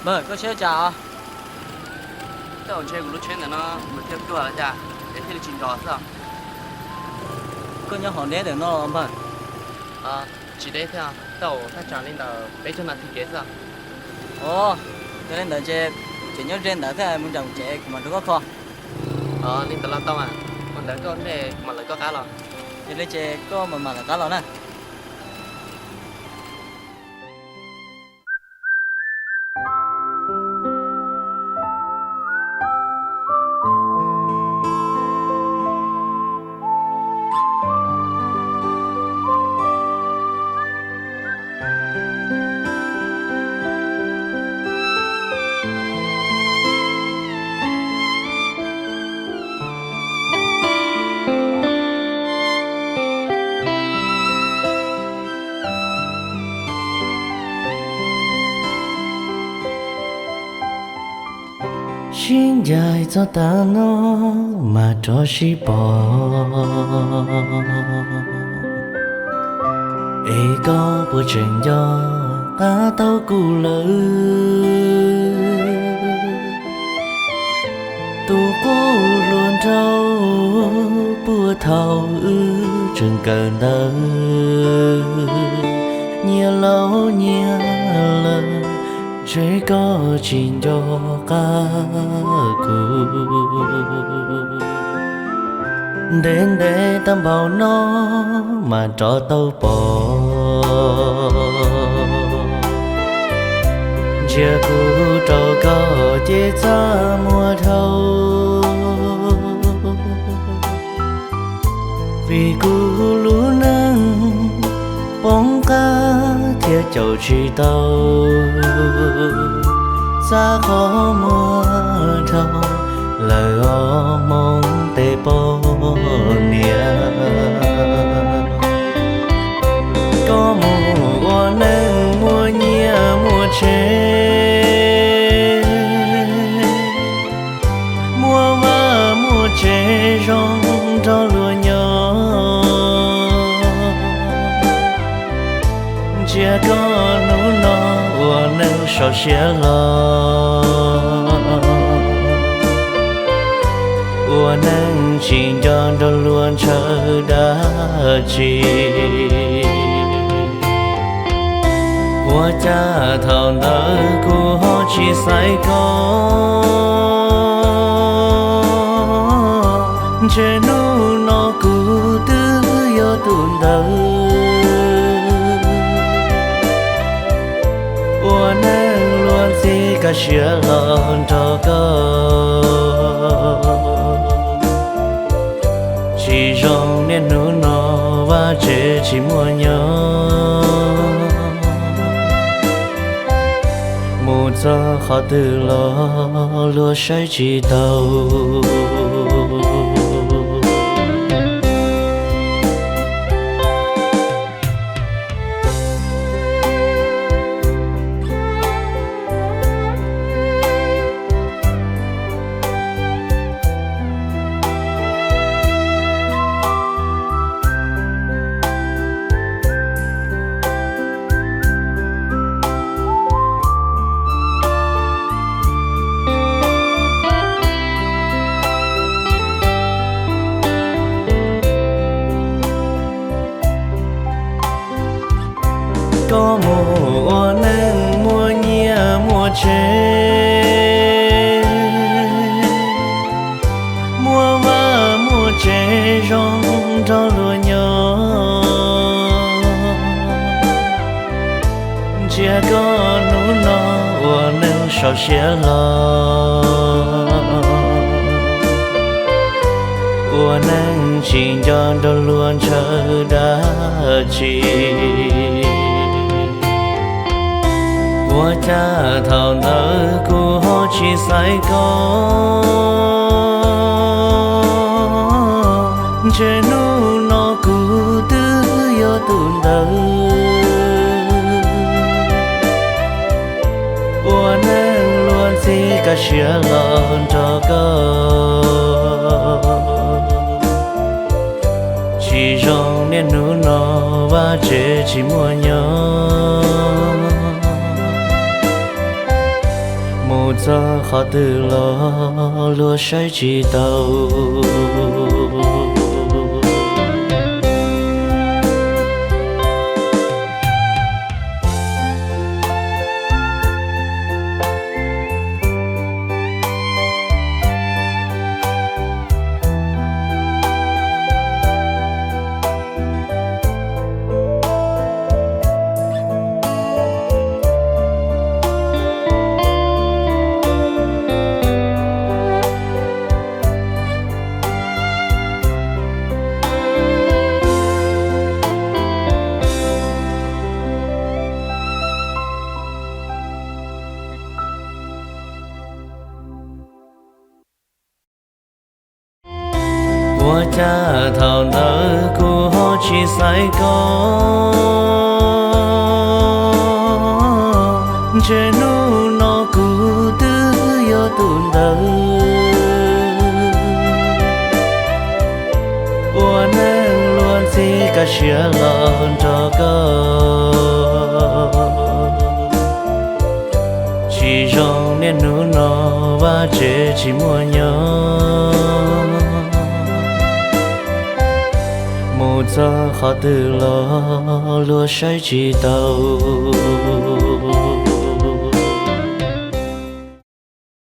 Koj siab cas? Tej zaum ntshe kuv lub tsheb ntawm no mus thiaj tuag los cas, es thiaj li tsis nrov xwb. Koj nyob hauv deb ntawm no los npawg? Tsis deb thiab, tej zaum thaj tsam li ntawm peb caug nas this kev xwb. Os, yog li ntawd ces kuv tseem nyob ze ntawd thiab, mus nram kuv tsev kuv mam nrog koj kho. Li ntawd los tau mas, ua ntawd koj ntej kuv mam lawv koj qab los. Yog li ces koj mam mam lawv qab los na. Sib ncaim txog tav no mas rov sib pom, es koj puas tseem nco qab tau kuv lawm? Tus qub hluas nraug puag thaum wb tseem kawm ntawv, nyias laus nyias lawm, ntshe koj tsis nco qab kuv. Ntev ntev tag npaum no mas rov tau pom, ntsia kuv rau koj ces txaj muag dhau. Vim kuv lub neej poob qab thiab caum tsis tau, txaj qhov muag dhau lawm os hmoob tej poj niam. Koj mus ua neej muaj nyiaj muaj tsev, muaj vaj muaj tsev zoo nrog luag nyob. Ntsia koj hnub no ua neej sau siab hlo, ua neej tsis nco nrog luag ntshaw dab tsi. Ua cas thaum ntawd kuv ho tsis xaiv koj, ntshe hnub no kuv twb yog tus ntawd. Ua neej luag ntxhi kaj siab los nrog koj, tsis zoo niaj hnub no vaj tsev tsis muaj nyob, mus txog qhov twg los luag saib tsis taus. Koj mus ua neej muaj nyiaj muaj tsev, muaj vaj muaj tsev zoo nrog luag nyob. Ntsia koj hnub no ua neej sau siab hlo, ua neej tsis nco nrog luag ntshaw dab tsi. Ua cas thaum ntawd kuv ho tsis xaiv koj, ntshe hnub no kuv twb yog tus ntawd. Ua neej luag ntxhi kaj siab los nrog koj, tsis zoo niaj hnub no vaj tsev tsis muaj nyob, Txog qhov twg los luag saib tsis taus. Ua cas thaum ntawd kuv ho tsis xaiv koj? Ntshe hnub no kuv twb yog tus ntawd. Ua neej luag ntxhi kaj siab los nrog koj, tsis zoo niaj hnub no vaj tsev tsis muaj nyob. Mus txog qhov twg los luag saib tsis taus.